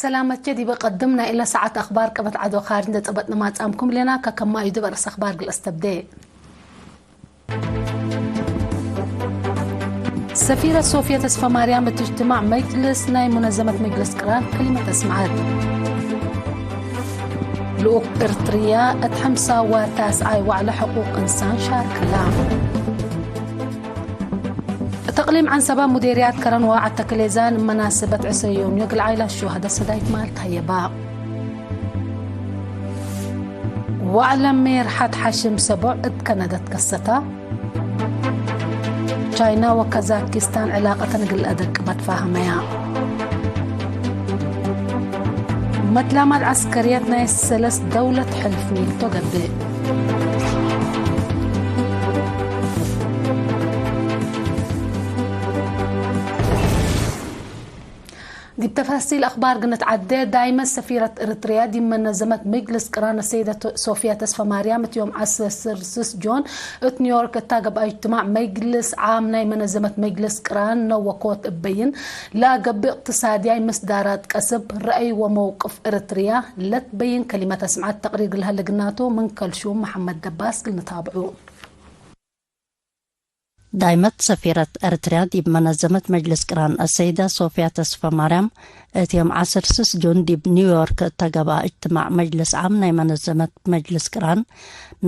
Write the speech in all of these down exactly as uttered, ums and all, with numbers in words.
ሰላመቼ ዲበ ቀድም ናይ እለ ሰዓት አክባር ቀበት ዐዶ ካሪ እንዴ ጸበጥነ ማጽአምኩም ሌና። ከከማዩ ዲብ አርእስ አክባር እግል አስተብዴ። ሰፊረት ሶፍያ ተስፈማርያም እት እጅትማዕ መጅልስ ናይ ሙነዘመት መጅልስ ቅራን ከሊመት አስመዐት። ልኡክ እርትርያ እት ሐምሳ ወታስዓይ ወዕለ ሕቁቅ እንሳን ሻርክላ። እት እቅሊም ዐንሰባ ሙዴርያት ከረን ወዐድ ተክሌዛን መናስበት ዕስር ዮምዮ እግል ዓኢላት ሹሀደ ሰዳይት ማል ተሀየባ። ወዐለ ሜርሐት ሐሽም ሰቦዕ እት ከነደ ትከሰታ። ቻይና ወካዛኪስታን ዕላቀተን እግል ለአደቅበ ትፋሀመያ። መትላማት ዐስከርየት ናይ ሰለስ ደውለት ሕልፍ ኔቶ ገብእ። ዲብ ተፋሲል አክባር ግንትዓዴ። ዳይመት ሰፊረት እርትርያ ዲብ መነዘመት መጅልስ ቅራን ሰይደ ሶፍያ ተስፈማርያም እት ዮም ዐስር ስስ ጆን እት ኒውዮርክ እታ ገብአ እጅትማዕ መጅልስ ዓም ናይ መነዘመት መጅልስ ቅራን ነወኮት እበይን ለአገብእ እቅትሳድያይ ምስዳራት ቀስብ ረአይ ወመውቅፍ እርትርያ ለትበይን ከሊመት አስምዐት። ተቅሪር ለሀለ ግናቱ ምን ከልሹም መሐመድ ደባስ እግል ንታብዑ። ዳይመት ሰፊረት ኤረትርያ ዲብ መነዘመት መጅልስ ቅራን አሰይደ ሶፍያ ተስፈማርያም፣ እት ዮም ዐስር ስስ ጁን ዲብ ኒውዮርክ እተ ገብአ እጅትማዕ መጅልስ ዓም ናይ መነዘመት መጅልስ ቅራን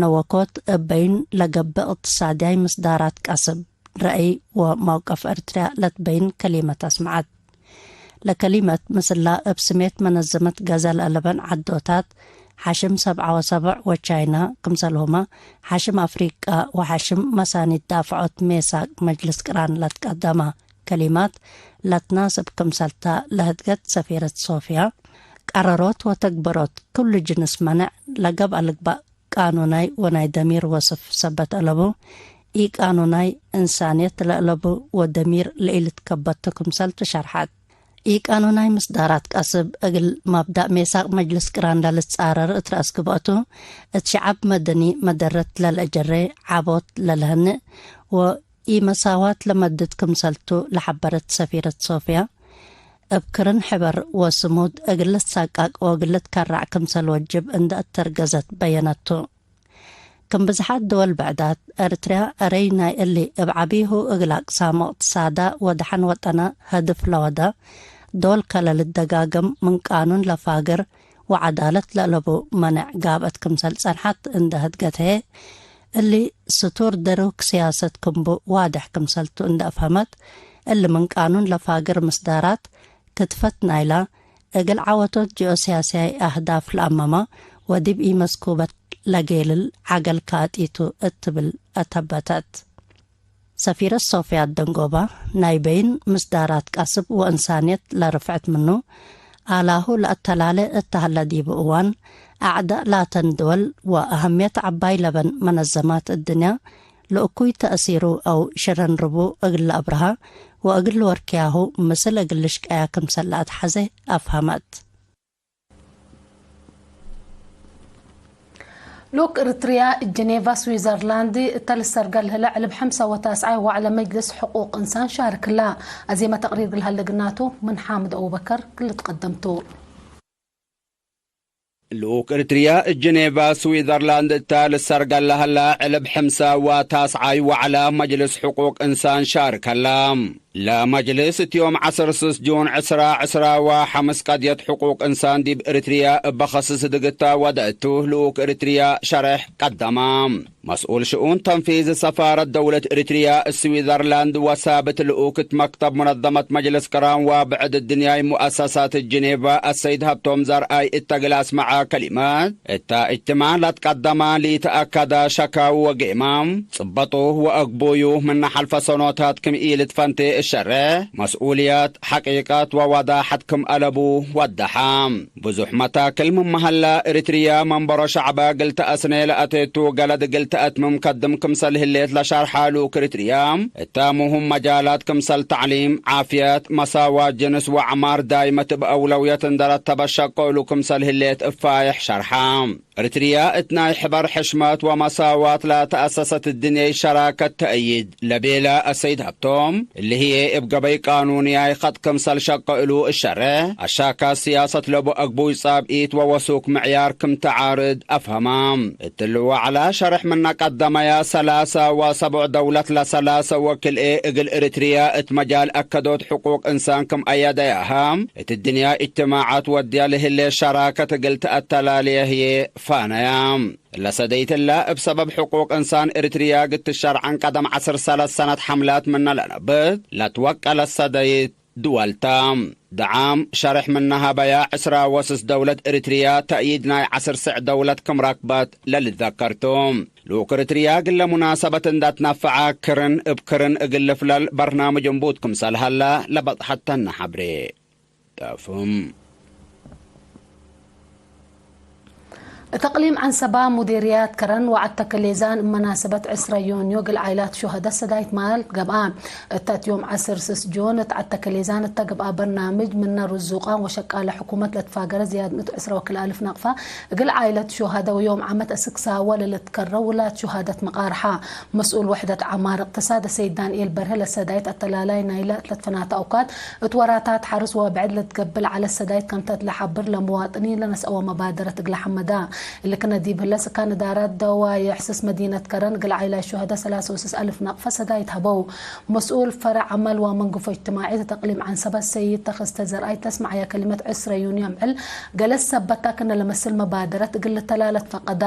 ነወኮት እበይን ለገብእ እቅትሳድያይ ምስዳራት ቀስብ ረአይ ወመውቀፍ ኤረትርያ ለትበይን ከሊመት አስመዐት። ለከሊመት ምስላ እብ ስሜት መነዘመት ገዘ ለአለበን ዐዶታት፣ ሐሽም ሰብዓ ወሰብዕ ወቻይና፣ ክምሰልሁመ ሐሽም አፍሪቀ ወሐሽም መሳኒት ዳፍዖት ሜሳቅ መጅልስ ቅራን ለትቀደመ ከሊማት ለትናስብ ክምሰልታ ለህድገት ሰፊረት ሶፍያ፣ ቀረሮት ወተግበሮት ክሉ ጅንስ መነዕ ለገብአ ልግባእ ቃኑናይ ወናይ ደሚር ወስፍ ሰበት አለቡ፣ ኢቃኑናይ እንሳንየት ለአለቡ ወደሚር ለኢልትከበቱ ክምሰልቱ ሸርሐት። ኢቃኑናይ ምስዳራት ቀስብ እግል መብዳእ ሜሳቅ መጅልስ ቅራን ለልትጻረር እት ረአስ ግብአቱ፣ እት ሸዐብ መደኒ መደረት ለልአጀሬ ዐቦት ለልሀንእ ወኢመሳዋት ለመድድ ክምሰልቱ ለሐበረት ሰፊረት ሶፍያ፣ እብ ክርን ሕበር ወስሙድ እግል ልትሳቃቅ ወእግል ልትከራዕ ክምሰል ወጅብ እንዴ አተርገዘት በየነቱ። ክም ብዝሓት ድወል ብዕዳት፣ ኤረትርያ አረይ ናይ እሊ እብ ዐቢሁ እግል አቅሳም ወእቅትሳዳ ወደሐን ወጠና ሀድፍ ለወዳ ዶል ከለ ልደጋገም ምን ቃኑን ለፋግር ወዐዳለት ለአለቡ መነዕ ጋብአት ክምሰል ጸንሐት እንዴ ህድገት ህዬ፣ እሊ ስቱር ደሩክ ስያሰት ክምቡ ዋድሕ ክምሰልቱ እንዴ አፍሀመት፣ እሊ ምን ቃኑን ለፋግር ምስዳራት ክትፈት ናይላ እግል ዐወቶት ጂኦሲያስያይ አህዳፍ ለአመመ ወዲብ ኢመስኩበት ለጌልል ዐገል ካጢቱ እት ትብል አተበተት። ሰፊረት ሶፍያ ደንጎባ፣ ናይ በይን ምስዳራት ቀስብ ወእንሳንየት ለርፍዕት ምኑ፣ አላሁ ለአተላሌ እተ ሀለ ዲቡ እዋን፣ አዕዳእ ላተን ድወል ወአሀምየት ዐባይ ለበን መነዘማት እድንያ፣ ለእኩይ ተእሲሩ አው ሽረንርቡ እግል ለአብርሃ ወእግል ልወርክያሁ ምስል እግል ልሽቀያ ክምሰል ለአትሐዜ አፍሀመት። ልኡክ እርትርያ ጀኔቫ ስዊዘርላንድ እተ ልሰርገል ለህለ ዕልብ ሐምሳ ወታስዓይ ዋዕለ መጅልስ ሕቁቅ እንሳን ሻርክ ህላ። አዜመ ተቅሪር እግል ሀለ ግናቱ ምን ሓምድ አቡበከር እግል ልትቀደም ቱ። ልኡክ እርትርያ እብ ጀኔቫ ስዊዘርላንድ እተ ልሰርገል ለሀላ ዕልብ ሕምሳ ወታስዓይ ዋዕለ መጅልስ ሕቁቅ እንሳን ሻርክ ሀላ። ለመጅልስ እት ዮም ዐስር ስስ ጁን ዕስራ ዕስራ ወሐምስ ቀድየት ሕቁቅ እንሳን ዲብ እርትርያ እበ ከስስ ድግታ ወደ እቱ ልኡክ እርትርያ ሸሬሕ ቀደመ። መስኡል ሽኡን ተንፊዝ ሰፋረት ደውለት እርትርያ እት ስዊዘርላንድ ወሳብት ልኡክ እት መክተብ ሙነዘመት መጅልስ ቅራን ወብዕድ እድንያይ ሙአሰሳት ጀኔቫ አሰይድ ሀብቶም ዘርአይ እተ እግል አስመዐ ከሊመት፣ እተ እጅትማዕ ለትቀደመ ለኢተአከደ ሸካዊ ወጌማም ጽበጡ ወአግቡዩ ምነ ሐልፈ ሰኖታት ክም ኢልትፈንቴ እሸሬሕ፣ መስኡልየት፣ ሐቂቀት ወወዳሐት ክም አለቡ ወደሐ። ብዙሕ መታክል ምመሀላ፣ እርትርያ መንበሮ ሸዕበ እግል ተአስኔ ለአቴቱ ገለድ እግል ተአትምም ከድም ክምሰል ህሌት ለሻርሐ ልኡክ እርትርያ፣ እተ ሙሁም መጃላት ክምሰል ተዕሊም፣ ዓፍየት፣ መሳዋት ጅንስ ወዐማር ዳይመት እብ አውለውየት እንዴ ረተበት ሸቆ እሉ ክምሰል ህሌት እብ ፋይሕ ሸርሐ። እርትርያ እት ናይ ሕበር ሕሽመት ወመሳዋት ለተአሰሰት እድንያይ ሸራከት ተአይድ ለቤለ አሰይድ ሀብቶም፣ እሊ ህይ እብ ገበይ ቃኑንያይ ኸጥ ክምሰል ሸቀ እሉ እሸሬሕ፣ አሻካት ስያሰት ለቡ አግቡይ ጻብኢት ወወሱክ ምዕያር ክም ተዓርድ አፍሀማ። እትሊ ወዕላ ሸርሕ ምነ ቀደመያ ሰላሰ ወሰቡዕ ደውለት ለሰላሰ ወክልኤ እግል እርትርያ እት መጃል አከዶት ሕቁቅ እንሳን ክም አየደያሃ፣ እት ድንያ እጅትማዓት ወድያ ለህሌ ሸራከት እግል ተአተላልየ ህዬ ፋነያ። እለ ሰደይት እለ እብ ሰበብ ሕቁቅ እንሳን እርትርያ ግትሸርዐን ቀደም ዐስር ሰለስ ሰነት ሐምላት ምነ ለነብት ለትወቀለት ሰደይት ድወልታ። ደዓም ሸርሕ ምነ ሀበያ ዕስራ ወስስ ደውለት እርትርያ ተእይድ ናይ ዐስር ስዕ ደውለት ክም ረክበት ለልትዘከር ቱ። ልኡክ እርትርያ እግለ ሙናሰበት እንደ ትነፈዐ ክርን እብ ክርን እግል ልፍለል በርናምጅ እንቡት ክምሰል ሀለ ለበጽሐተነ ሐብሬ። ጠፍም። እት እቅሊም ዐንሰባ ሙዴርያት ከረን ወዐድ ተከሌዛን እብ መናሰበት ዕስረ ዮንዮ እግል ዓኢላት ሹሀደ ሰዳይት ማል ገብአ። እተ እት ዮም ዐስር ስስ ጆን እት ዐድ ተከሌዛን እተ ገብአ በርናምጅ ምነ ርዙቃን ወሸቃለ ሕኩመት ለትፋገረ ዝያድ ምእት ዕስረ ወክልኤ አልፍ ናቅፋ እግል ዓኢለት ሹሀደ ወዮም ዓመት አስክ ሳወ ለልትከረው ውላድ ሹሀደት መቃርሐ። መስኡል ወሕደት ዐማር እቅትሳድ ሰይድ ዳንኤል በርሀ ለሰዳይት አተላላይ ናይለ ለትፈናተ አውካድ እት ወራታት ሐርስ ወብዕድ ለትገብል ዐለ ሰዳይት ከምተት ለሐብር ለመዋጥኒን ለነስአወ መባደረት እግለ ሐመዳ። እሊ ክነ ዲብ ህለ ስካን እዳራት ደዋዬሕ ስስ መዲነት ከረን እግል ዓኢላት ሹሀደ ሰላሰ ወስስ አልፍ ናቅፈ ሰዳይት ሀበው። መስኡል ፈረዕ ዐመል ወመንግፎ እጅትማዒት እት እቅሊም ዐንሰበት ሰይድ ተክስተ ዘርአይ ለአስመዐየ ከሊመት ዕስረ ዩንዮ አምዕል ገለስ ሰበታ ክነ ለመስል መባደረት እግል ልተላለት ፈቀዳ።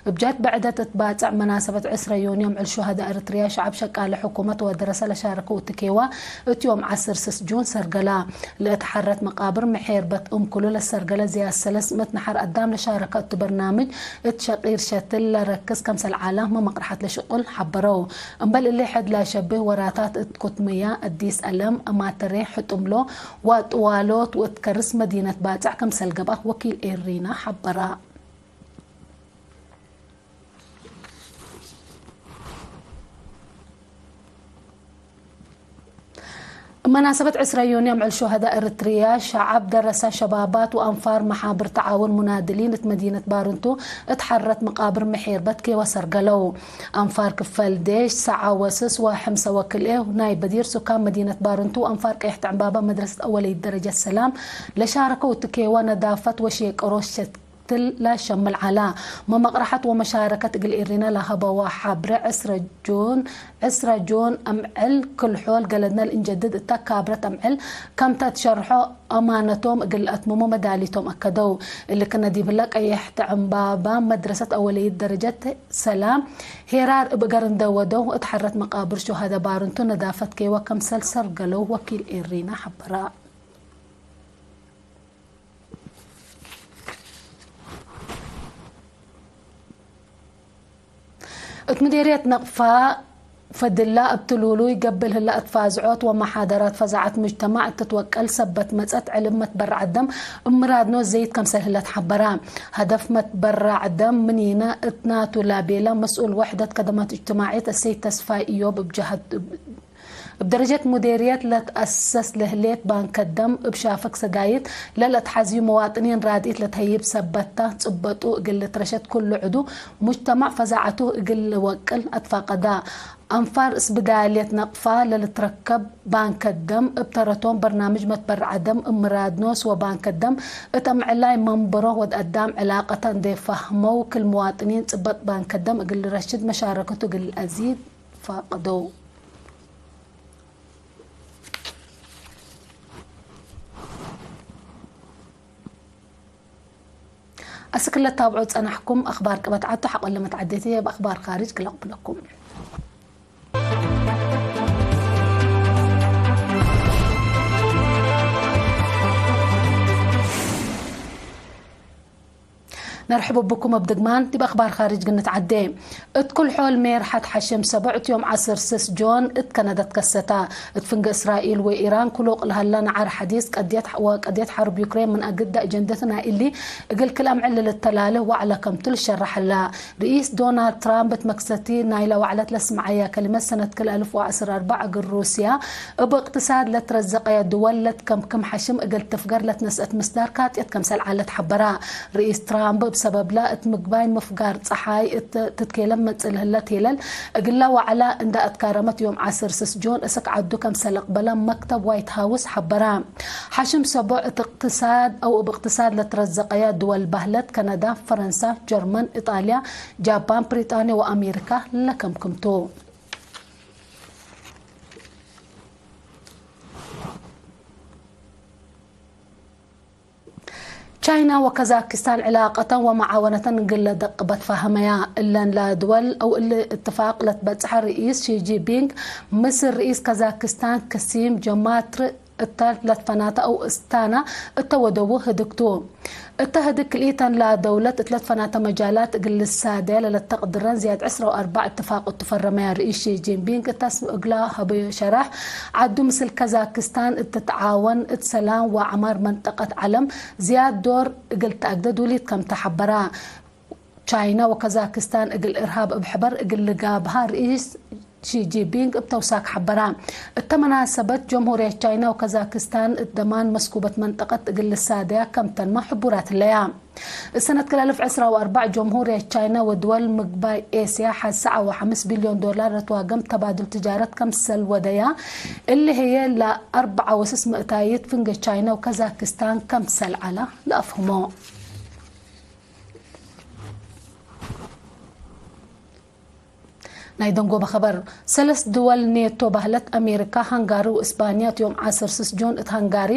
እብ ጀህት ብዕደት እት ባጽዕ መናሰበት ዕስረ ዮንዮ እምዕል ሹሀደ ኤረትርያ ሸዐብ ሸቃለ ሕኩመት ወደረሰ ለሻረከው እትኬዋ እት ዮም ዐስር ስስ ጁን ሰርገላ። ለእት ሐረት መቃብር ምሔርበት እምክሉ ለሰርገለ ዝያድ ሰለስ ምእት ነሐር አዳም ለሻረከ እቱ በርናምጅ እት ሸቂር ሸትል ለረክስ ከምሰል ዐለ መመቅረሐት ለሽቁል ሐበረው። እምበል እሊ ሕድ ለሸብህ ወራታት እት ኩትምያ፣ አዲስ አለም፣ አማተሬ፣ ሕጡምሎ ወጥዋሎት ወእት ከርስ መዲነት ባጽዕ ከምሰል ገብአ ወኪል ኤሪና ሐበራ። መናሰበት ዕስረ ዮንዮ እምዕል ሹሀደ ኤረትርያ፣ ሸዐብ፣ ደረሰ፣ ሸባባት ወአንፋር መሓብር ተዓውን ሙናድሊን እት መዲነት ባርንቱ እት ሐረት መቃብር ምሔርበት ኬወ ሰርገለው። አንፋር ክፈል ዴሽ፣ ሰዓ ወስስ ወሐምሰ ወክልኤ ናይ በዲር ሱካን መዲነት ባርንቱ ወአንፋር ቀየሕት ዕንባበ መድረሰት አወለይት ደረጀት ሰላም ለሻረከው እት ኬወ ነዳፈት ወሼቅሮ ሸት ትል ለሸምል ዐላ። መመቅረሐት ወመሻረከት እግል ኤሪና ለሀበዋ ሐብረ ዕስረ ጁን፣ ዕስረ ጁን አምዕል ክል-ሖል ገለድነ ለእንጀድድ እተ ካብረት አምዕል ከምተ ትሸርሖ አማነቶም እግል ለአትምሞ መዳሊቶም አከደው። እሊ ክነ ዲብለ ቀየሕት ዕንባባ መድረሰት አወለይት ደረጀት ሰላም ሄራር እብ እገር እንደ ወደው እት ሐረት መቃብር ሹሀደ ባርንቱ ነዳፈት ኬወ ከምሰል ሰርገለው ወኪል ኤሪና ሐበራ። እት ምዴርየት ነቅፋ ፈድላ እብ ትሉሉይ ገብእ ህለ እት ፋዝዖት ወመሓደራት ፈዛዐት ሙጅተማዕ እት ትትወቀል ሰበት መጸት ዕልብ መትበረዐት ደም እብ ምራድኖ ዘይት ከምሰል ህለ ተሐበራ። ሀደፍ መትበረዕ ደም ምኒነ እት ናቱ ላቤለ መስኡል ወሕደት ከደማት እጅትማዕየት እሰይድ ተስፋይ እዮብ እብ ጀሀት እብ ደረጀት ሙዴርየት ለትአሰስ ለህሌት ባንከ ደም፣ እብ ሻፈግ ሰዳይት ለለትሐዝዩ መዋጥኒን ራድኢት ለትሀይብ ሰበት ተ። ጽበጡ እግል ልትረሸድ ኩሉ ዕዱ ሙጅተማዕ ፈዛዐቱ እግል ልወቅል አትፋቀዳ። አንፋር እስብዳልየት ነቅፋ ለልትረከብ ባንከ ደም፣ እብ ተረቶም በርናምጅ መትበረዐ ደም እብ ምራድ ኖስ ወባንከ ደም እት አምዕላይ መንበሮ ወድ አዳም ዕላቀተ እንዴ ፈህመው፣ ክል መዋጥኒን ጽበጥ ባንከ ደም እግል ልረሽድ መሻረከቱ እግል ለአዚድ ፋቅደው። አስክ ለታብዖ ጸናሕኩም አክባር ቅበት ዐቱ ሐቆለ መትዓዴት ህዬ እብ አክባር ካርጅ ክል አቅብለኩም። ነርሕቡ ብኩም። እብ ድግማን ዲብ አክባር ካርጅ ግንትዓዴ። እት ኩል ሖል ሜርሐት ሐሽም ሰቦዕ እት ዮም ዐስር ስስ ጆን እት ከነዳ ትከሰታ። እት ፍንጌ እስራኤል ወኢራን ክሉቅ ለሀላ ነዓር ሐዲስ ቀድየት ወቀድየት ሐርብ ዩክሬን ምን አግደ አጀንደት ናይ እሊ እግል ክል አምዕል ለልተላልህ ወዕለ ከምቱ ልሸረሕ ህላ። ርኢስ ዶናልድ ትራምፕ እት መክሰቲ ናይለ ወዕለት ለስመዐያ ከሊመት ሰነት ክል አልፍ ወዐስር አርበዕ እግል ሩስያ እብ እቅትሳድ ለትረዘቀየ ድወል ለትከምክም ሐሽም እግል ትፍገር ለትነስአት ምስዳር ካጥየት ከምሰል ዐለት ሐበራ። ርኢስ ትራምፕ እብ ሰበብላ እት ምግባይ ምፍጋር ጸሓይ እት ትትኬለም መጽእ ለህለ ቴለል፣ እግላ ወዕላ እንዳ አትካረመት ዮም ዐስር ስስ ጆን እስክ ዐዱ ከምሰል አቅበላ መክተብ ዋይት ሀውስ ሐበራ። ሐሽም ሰቦዕ እት እቅትሳድ አው እብ እቅትሳድ ለትረዘቀያ ድወል ባህለት ከነዳ፣ ፈረንሳ፣ ጀርመን፣ ኢጣልያ፣ ጃፓን፣ ብሪጣንያ ወአሜሪካ ለከምክም ቱ። ቻይና ወካዛክስታን ዕላቀተን ወመዓወነተን እግል ለደቅበት ፋህመያ። እለን ለድወል እብ እሊ እትፋቅ ለትበጽሐ ርኢስ ሺ ጂንፒንግ፣ ምስል ርኢስ ካዛክስታን ከሲም ጆማርት እተ ለትፈናተ እብ እስታና እተ ወደዉ ህድግ ቱ። እተ ህድግ ክልኢተን ለደውለት እት ለትፈናተ መጃላት እግል ልሳደያ ለለተቅድረን ዝያድ ዕስራ ወአርበዕ እትፋቅ እቱ ፈረመያ። ርኢስ ሺ ጂንፒንግ እተ እግላ ሀበዮ ሸረሕ፣ ዐዱ ምስል ካዛክስታን እት ትትዓወን እት ሰላም ወዐማር መንጠቀት ዐለም ዝያድ ዶር እግል ተአግደ ዱሊት ከም ተሐበራ። ቻይና ወካዛክስታን እግል እርሃብ እብ ሕበር እግል ልጋብሃ ርኢስ ሺ ጂንፒንግ እብ ተውሳክ ሐበራ። እተ መናሰበት ጀምሁርየት ቻይና ወካዛክስታን እት ደማን መስኩበት መንጠቀት እግል ልሳደያ ከም ተንመ ሕቡራት ህለያ። እሰነት ክል አልፍ ዕስራ ወአርበዕ ጀምሁርየት ቻይና ወድወል ምግባይ ኤስያ ሐ ሰዓ ወሐምስ ቢልዮን ዶላር ለትዋገም ተባድል ትጃረት ከምሰል ወደያ። እሊ ህዬ ለአርበዓ ወስስ ምእታይት ፍንጌ ቻይና ወካዛክስታን ከምሰል ዐላ ለአፍህሞ። ናይ ደንጎበ ኸበር። ሰለስ ድወል ኔቶ ባህለት አሜሪካ፣ ሃንጋሪ ወእስባንያ እት ዮም ዐስር ስስ ጆን እት ሃንጋሪ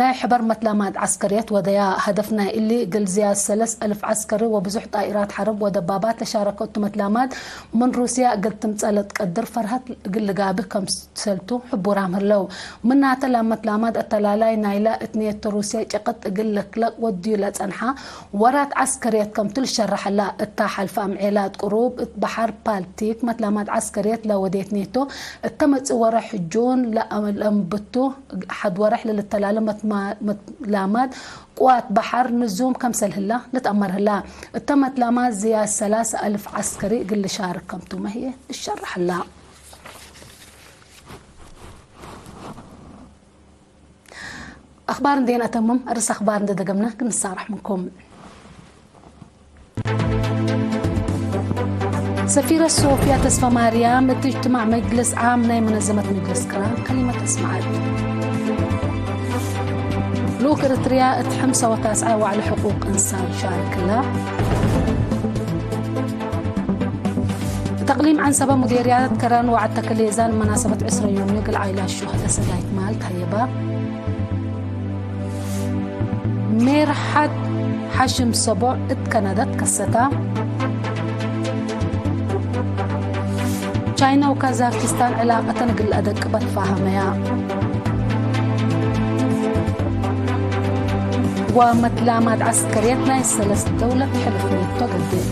ናይ ሕበር መትላማድ ዐስከርየት ወደያ። ሀደፍ ናይ እሊ እግል ዝያድ ሰለስ አልፍ ዐስከሪ ወብዙሕ ጣኢራት ሐርብ ወደባባት ለሻረከ እቱ መትላማድ ምን ሩስያ እግል ትምጸእ ለትቀድር ፈርሀት እግል ልጋብእ ከም ሰልቱ ሕቡራም ህለው። ምናተ ለመትላማድ አተላላይ ናይላ እት ኔቶ ሩስያ ጨቅጥ እግል ለክለቅ ወድዩ ለጸንሐ ወራት ዐስከርየት ከምቱ ልሸረሐላ። እታ ሐልፈ አምዔላት ቅሩብ እት በሐር ባልቲክ መትላማድ ዐስከርየት ለወዴት ኔቶ እተ መጽእ ወረሕ ጁን ለአንብቱ ሐድ ወረሕ ለልተላለ መትማ-፣ መትላማድ ቅዋት በሐር ንዙም ከምሰል ህላ ልትአመር ህላ። እተ መትላማድ ዝያድ ሰላሰ አልፍ ዐስከሪ እግል ልሻርክ ከምቱመ ህዬ እሸረሐላ። አኽባር እንዴ ነአተምም፣ አርእስ አኽባር እንዴ ደገምነ ክም ንሳረሕ ምንኩም። ሰፊረት ሶፍያ ተስፋማርያም እት እጅትማዕ መጅልስ ዓም ናይ መነዘመት መጅልስ ቅራን ከሊመት አስመዐት። ልኡክ ኤረትርያ እት ሐምሳ ወታስዓ ወዕለ ሕቁቅ እንሳን ሻርክ እላ። እት አቅሊም ዐንሰበ ሙዴርያት ከረን ወዐድ ተከሌዛን መናሰበት ዕስራ ዮም እግል ዓኢላት ሹሀደ ሰጋይት ማል ተሀየባ። ሜርሐት ሐሽም ሰቦዕ እት ከነዳ ትከሰታ። ቻይና ወካዛክስታን ዕላቀተን እግል ለአደቅበ ትፋሀመያ። ወመትላማድ ዐስከርየት ናይ ሰለስ ደውለት ሕልፍ ኔቶ ገብእ።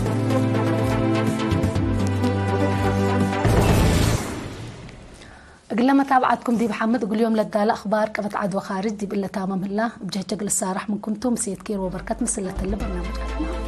እግለ መታብዓትኩም ዲብ ሐምድ እግል ዮም ለዳለ አኽባር ቀበት ዐድ ወኻርጅ ዲብ እለ ታመም ህላ። እብ ጀህጀግ ልሳረሕ ምንኩም ቱ ምሴት ኬር ወበርከት ምስል ለተለ በርናምጅ ቀድና።